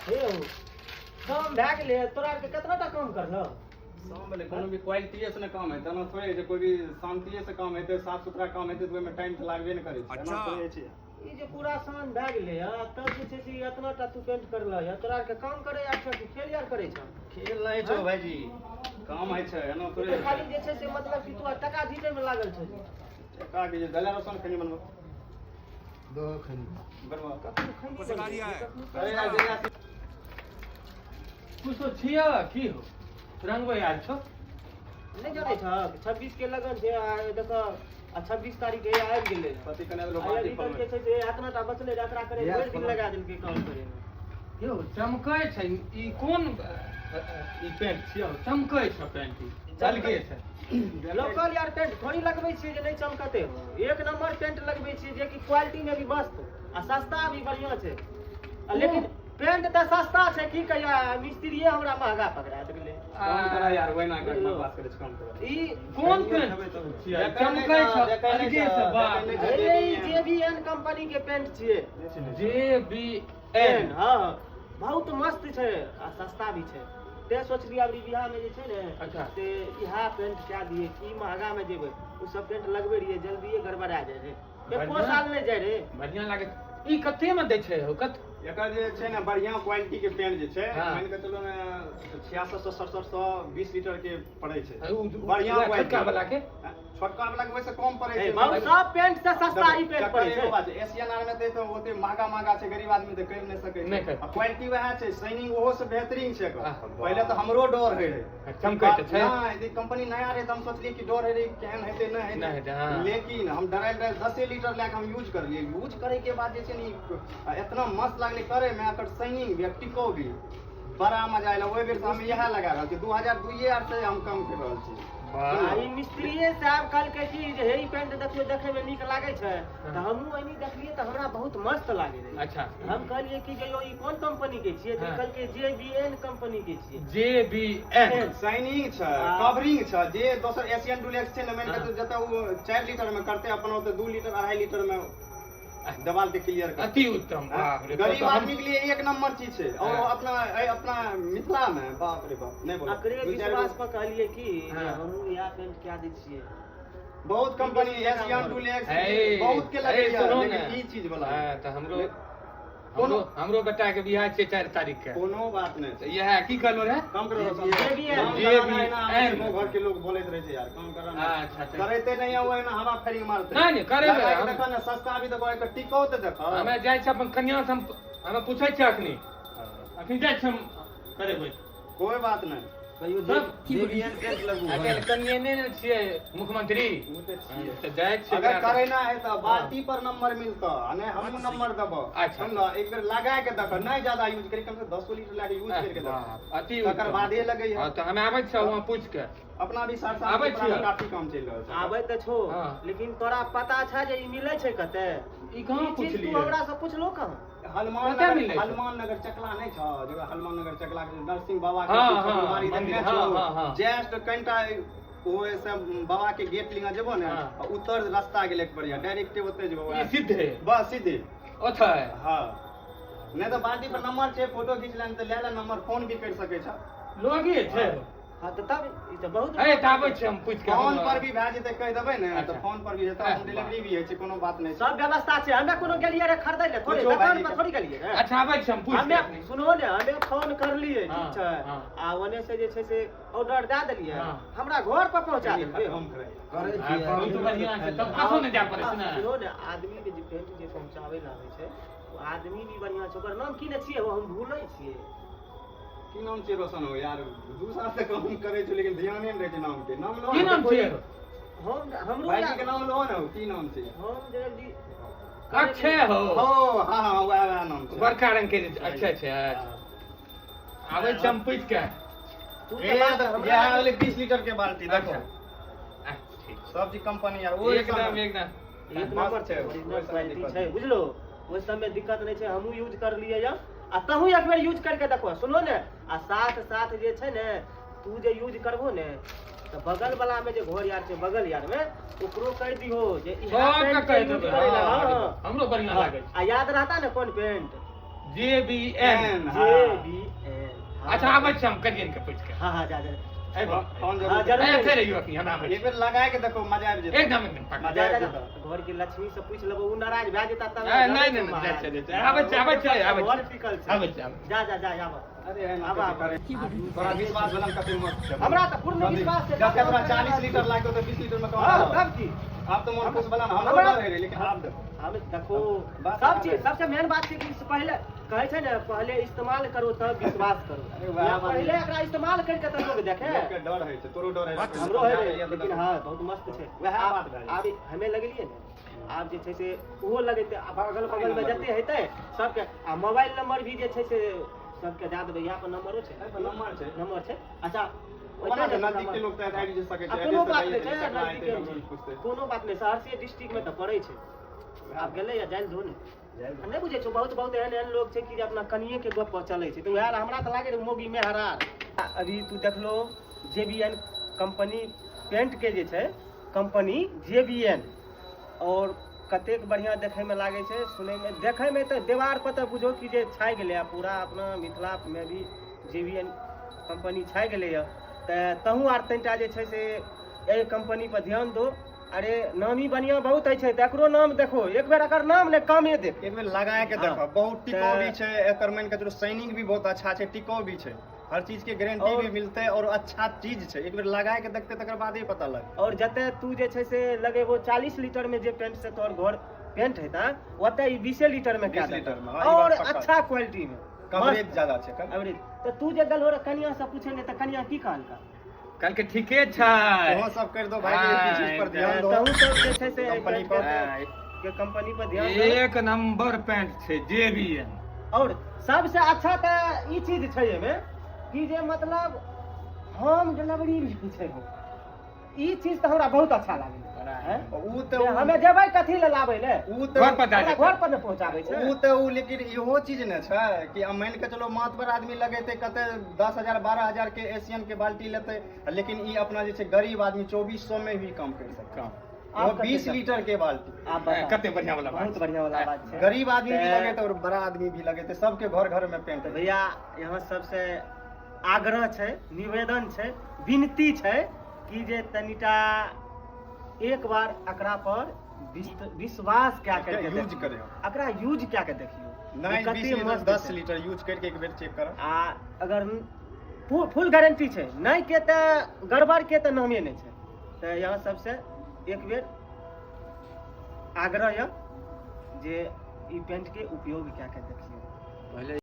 हे हो, काम भए गेलै। तोरा आरके केतना टा काम करलौ? काम भेलै, कोनो भी क्वालिटीए से ने काम हेतै। एना थोड़े जे कोइ भी शान्तिए से काम हेतै, साफ सुथरा काम हेतै, तऽ ओहिमे टाइम तऽ लागबे ने करै छै। एना थोड़े छै। ई जे पूरा साँझ भए गेलै हँ, तब जे छै से ई एतना टा तू पेंट करलह हँ। तोरा आरके काम करै आर छह कि खेल आर करै छह? खेल नहि छौ भाईजी, काम होइ छै, एना ई थोड़े। तऽ खाली जे छै से मतलब कि तू टका जीतैमे लागल छह। टका के जे गला रोशन खैनी बनबो बनबो। कखनो खैनी बनबै छै, कखनो। अरे यार, जहिया से कुछो छिय की हो, रंगबै आयल छौ? नहि जानै छह, 26 के लगन छै आ देख, आ 26 तारीख के आबि गेलै। पति कने लोग आ बाटी अभी तक जे छै से एतना टा बचलै रहै, एकरा करे भरि दिन लगा देलकै काम करे मे। यौ, चमकै छै ई। कोन ई पेंट छियौ? चमकै छै पेंट, ई अलगे छै। लोकल यार पेंट थोड़ी लगबै छियै जे नहि चमकते हो। एक नंबर पेंट लगबै छियै, जे कि क्वालिटी मे भी मस्त आ सस्ता भी बढ़िया छै। आ लेकिन पेंट तऽ सस्ता छै, की कहिया, मिस्त्रीये हमरा महगा पकड़ा देलै। काम करा यार, ओहिना कर बकवास करै छै, काम करा। ई कोन पेंट छियै? चमकै छै अलगे से, बाप रे। अरे, ई जे बी एन कंपनी के पेंट छियै। J B N? हँ, बहुत मस्त छै आ सस्ता भी छै। तें सोचलियै अबरी बियाह मे जे छै ने से इएह पेंट कए दियै। की महगा मे जेबै? ओ सब पेंट लगबै रहियै, जल्दिए गड़बड़ा जाइ रहै, एको साल नहि जाइ रहै। बढ़िया लागै छै। ई कते मे दै छै हो, कत? एकर जे छै ने बढ़िया क्वालिटी के पेंट जे छै, मानि के चलू ने 6600 6700 20 लीटर के पड़ै छै। बढ़िया क्वालिटी छोटका वाला के? छोटका वाला के ओहिसँ कम पड़ै छै। बहुत सब पेंट से सस्ता ई पेंट देखो, पड़ै एगो छै। बात छै, एशियन आर मे तऽ ओते महगा महगा छै, गरीब आदमी तऽ करि नहि सकै नहि छै। करि। आ क्वालिटी वएह छै, शाइनिंग ओहो से बेहतरीन छै एकर। आह, पहिले तऽ हमरो डर होइ रहै। चमकै तऽ छै। नहि, ई कंपनी नया रहै तऽ हम सोचलियै कि डर होइ रहै, केहन हेतै, नहि नहि हेतै, हँ। लेकिन हम डरायल डरायल 10 लीटर लए कऽ हम यूज करलियै। यूज करे के बाद जे छै ने ई एतना मस्त लागलै करे मे, एकर शाइनिंग भी आ टिकाउ भी, बड़ा मजा आयल। ओहि बेर से हम इएह लगा रहल छी। 2002 आर से हम काम कर रहल छी। आ ई मिस्त्रीये साहब कहलकै कि जे हे, ई पेंट देखियौ, देखै मे नीक लागै छै। तऽ हमहूँ एनी देखलियै तऽ हमरा बहुत मस्त लागै रहै। हम कहलियै कि जे यौ, ई कोन कंपनी के छियै? तऽ कहलकै जे बी एन कंपनी के छियै। J B N. शाइनिंग छै, कवरिंग छै। जे दोसर एशियन डुलेक्स छै ने, मानि कऽ जतऽ ओ 4 लीटर मे करतै, अपन ओतऽ 2 लीटर 2.5 लीटर मे देवाल के क्लियर करतै। अति उत्तम, बाप रे। गरीब तब तऽ आदमी के लिए एक नंबर चीज छै। और अपना अपना मिथिला मे, बाप रे बाप, नहि बोलो। अकरे दू चारि विश्वास पर कहलियै कि जे हमहूँ इएह पेंट कए दै छियै। बहुत कंपनी एशियन डुलेक्स हे, बहुत के हे, लगैया, सुनू ने। लेकिन ई चीज वाला हँ, तऽ हमरो कोनो हमरो बेटा के बियाह छै 4 तारीख के। कोनो बात नहि तऽ छै। इएह की कहलो रे? कम करो रोशन। JBL। काम JBL। कराना एना आबै छै, घर के लोग बोलैत रहै छै यार, काम कराना। अच्छा। करैते नहि है, ओहिना हवा फेरी मारते। नहि, करेबै। लगा के देखो ने, सस्ता भी देखो, एकर टिकाउ तऽ देखो। हमे जाइ छी अपन कन्या से, हम हमे पूछै छियै अखनी, अखनी जाइ छी हम करेबै। कोई बात नहि। कहियो तब जेबीएन पेंट लगू। आइ कन्ये ने छियै मुख्यमंत्री। ओ तऽ छियै। तऽ जाइ छियै अगर ओकरा। करेना है तऽ बाल्टी पर नंबर मिलतऽ आ नहि हमहूँ नंबर देबऽ। समझल? एक बेर लगा के देखऽ, नहि ज्यादा यूज करी, कम से कम 10 लीटर लगा के यूज करके देखऽ, बाप, अति तकर उत्तम। बादे लगै है। हँ, तऽ हमे आबै छियै वहाँ पूछि के। अपना भी सहरसा आबै में छियै। काफी काम चलि रहल छै। आबै तऽ छौ, लेकिन तोरा पता छै जे ई मिलै छै कतऽ? ई कहाँ ई चीज तू पुछलियै? हमरा से पुछलो कहाँ? हनुमान कतऽ नगर मिलै छै? हनुमान नगर चकला नहि छौ जगह, हनुमान नगर चकला के नरसिंह बाबा के हँ, फुलवारी मंदिर, देखने हँ, छौ? हँ। जस्ट कनिटा ओहि से बाबा के गेट लिंगा जेबो ने, आ उत्तर रास्ता गेलै बढ़िया, डायरेक्ट ओते जेबो। ई सिद्धे? बस सीधे। ओतऽ? हँ, नहि तऽ बाल्टी पर नंबर छै, फोटो खींच लेने तऽ लए ले नंबर, फोन भी करि सकै छ। लगे छै। हँ, तऽ तब ई तऽ बहुत हे, तऽ आबै छियै हम पूछि के। फोन पर भी भए जेतै, कहि देबै ने तऽ फोन पर भी हेतै, होम डिलीवरी भी होइ छै, कोनो बात नहि छै। सब व्यवस्था छै। हमे कोनो गेलियै रे खरीदै ले थोड़े? पूछो दुकान भाईजी पर के। थोड़ी गेलियै रे। अच्छा, आबै छियै हम पूछि के हमे अखनी। सुनहो ने, हमे फोन करलियै, ठीक छै? आ ओने से जे छै से ऑर्डर दए देलियै, हमरा घर पर पहुंचा देलकै। खत्म करै। करै हँ, छियै। बहुत बढ़िआँ छै तब, कतहु नहि जाय पड़ै छै ने। सुनहो ने, आदमी के जे पेंट जे पहुंचाबै लए आबै छै, ओ आदमी भी बढ़िआँ छै। ओकर नाम की ने छियै हो, हम भूलै छियै। की नाम छियै रोशन हो यार? 2 साल से काम करै छी लेकिन ध्याने नहि रहै छै नाम के। नाम लो। की नाम छियै? हम हमरो भाईजी के नाम लो ने, की नाम छियै? हम जी अक्षय हो। हो, हँ, वएह वएह नाम छै। बड़का रंग के जे अक्षय छै। आबै छियै हम पूछि के। तू ए, तऽ बात हमरा इएह भेलै 20 लीटर के बाल्टी, देखो। अच्छा। ठीक। सब चीज कंपनी यार ओहि एकदम एकदम एक नंबर छै, ओरिजिनल ओहि सबमे क्वालिटी दिक्कत छै, बुझलो? ओहि सबमे दिक्कत नहि छै। हमहूँ यूज करलियै यऽ आ तहूँ एक बेर यूज करके देखो। सुनो ने, आ साथ साथ जे छै ने, तू जे यूज करबो ने तऽ बगल वाला मे जे घर यार छै, बगल यार मे, ओकरो कहि दिहो जे इएह सबके पेंट कहि यूज देबै। करै लए। हँ, हँ। हमरो बढ़िआँ लागै छै। आ याद रहता ने कोन पेंट? जे बी एन। एन, जे हाँ। B N. अच्छा, आबै छी हम करियन के पूछि के। हाँ हाँ, जा जा। अयबो। फोन हाँ, जरूर। जरूर। एते रहियो अखनी, हम आबै एक छी। बेर लगाए के देखो, मजा आबि जेतै। एकदम एकदम पक्का। मजा जा आबि जा जा। जेतौ। घर के लक्ष्मी से पूछ लेबो, उ नाराज भए जेता तब। ए, नहि नहि नहि, जाइ छै, जाइ छै। आबै छी, आबै छी, आबै घर छी। टिकल छै। आबै छी, आबै छी। जा जा जा, आब। अरे एना आब, आब। करे। तोरा विश्वास भेलन कते मस्त छै। हमरा तऽ पूर्ण विश्वास छै। जब तोरा 40 लीटर लागतो तऽ 20 लीटर में कम हाँ, भेलौ। तब की। आब तऽ मोन खुश भेलन, हमरो डर होइ रहै, लेकिन आब देखो। हम देखो बात सब आब चीज। सबसे मेन बात छै कि पहिले कहै छै ने, पहले इस्तेमाल करो तब विश्वास करो। अरे वाह, या वाह। पहिले एकरा इस्तेमाल करके तब लोग देखे। लोकके डर होइ छै, तोरो डर होइ छै। हमरो है रे, लेकिन हाँ, बहुत मस्त छै। वएह आब बात भए आब हमे लगेलियै ने, आब जे छै से ओहो लगेतै। आब अगल बगल मे जते हेतै सबके, आ मोबाइल नंबर भी जे छै से सबके दए देबै। यहाँ पर नंबरो छै? एहि पर नंबर छै। नंबर छै। अच्छा, ओना ओतय तऽ ने नजदीक के लोक तऽ आबि जे सकै आ छै। कोनो एतय से बात नहि जाइए, छै, चकला नजदीके एतै, छै। ककरो पूछतै। कोनो बात नहि, सहरसे डिस्ट्रिक्ट मे तऽ पड़ै छै। आब गेलै या जानि दो ने। आ नहि बुझै छौ, बहुत बहुत एहन एहन लोग छै कि जे अपना कनिये के गप पर चलै छै, तऽ वएह हमरा तऽ लागै रहै मौगी मेहरार। अभी तू देखलो जे बी एन कम्पनी पेंट के जे छै, कंपनी जे बी एन, और कतेक बढ़िआँ देखैमे लागै छै, सुनैमे देखैमे तऽ देवार पर तऽ बुझो कि जे छाइ गेलै। आ पूरा अपना मिथिलामे भी जे बी एन कम्पनी छाइ गेलैए। तऽ तहूँ आर तनिटा जे छै से एहि कम्पनी पर ध्यान दो। अरे नामी बढ़िआँ बहुत होइ छै, तऽ एकरो नाम देखो एक बेर, एकर नाम ने कामे देख। एक बेर लगाए के हाँ। देखो, बहुत टिकाऊ तऽ भी छै एकर। मान के चलू शाइनिंग भी बहुत अच्छा छै, टिकाऊ भी छै, हर चीज के गारंटी भी मिलतै और अच्छा चीज छै। एक बेर लगाए के देखते तकर बादे पता लगतै। और जते तू जे छै से लगेबो, 40 लीटर में जे पेंट से तोहर घर पेंट हेता, ओते ई 20 लीटर में कए 20 देतौ। लीटर में, हाँ, ई और बात पक्का। अच्छा क्वालिटी में। कवरेज ज्यादा छै एकर। एवरेज तऽ तू जे गेलहो रह कनिया से पूछे ने, तऽ कनिया की कहलका? कहलकै ठीके छै। तोहूँ सब कर दो भाई के, ई चीज पर ध्यान दो। तहूँ सब जे छै से एहि कंपनी पेंट पर। के कंपनी पर ध्यान दो। एक नंबर पेंट छै जे बी एन। और सबसे अच्छा तऽ ई चीज छै एहिमे कि जे मतलब होम डिलीवरी भी छै हो। ई चीज तऽ हमरा बहुत अच्छा लागल हैं? ऊ जे तऽ हमे जेबै कथी लए लाबै ले? ऊ घर पर तऽ दए हमरा देतै। घर पर ने पहुँचाबै छै। ऊ तऽ ऊ, लेकिन इहो चीज ने छै कि अब मान के चलो मातबर आदमी लगेतै कते 10,000 12,000 के एशियन के बाल्टी लेतै, लेकिन ई अपना जे छै गरीब आदमी 2400 में भी काम कर सकता। काम। आप वो कते 20 तक? लीटर के बाल्टी। आप बताओ। कते बढ़िया वाला बात। बहुत बढ़िया वाला बात छै। गरीब आदमी भी तऽ लगेतै और बड़ा आदमी भी लगेतै, सबके घर घर में पेंट तऽ भैया, यहाँ सबसे आग्रह छै, निवेदन छै, विनती छै कि जे तनिटा एक बार एकरा पर विश्वास कए करके यूज देखियौ। करे। एकरा यूज कए के देखियौ नहीं, जे 20 कते लीटर मस्त 10 छै। लीटर यूज करके एक बेर चेक करो। आ अगर फुल फुल गारंटी छै, नहि के तऽ गड़बड़ के तऽ नामे नहि छै। तऽ यहाँ सबसे एक बेर आग्रह यऽ जे ई पेंट के उपयोग कए के देखियौ। पहिले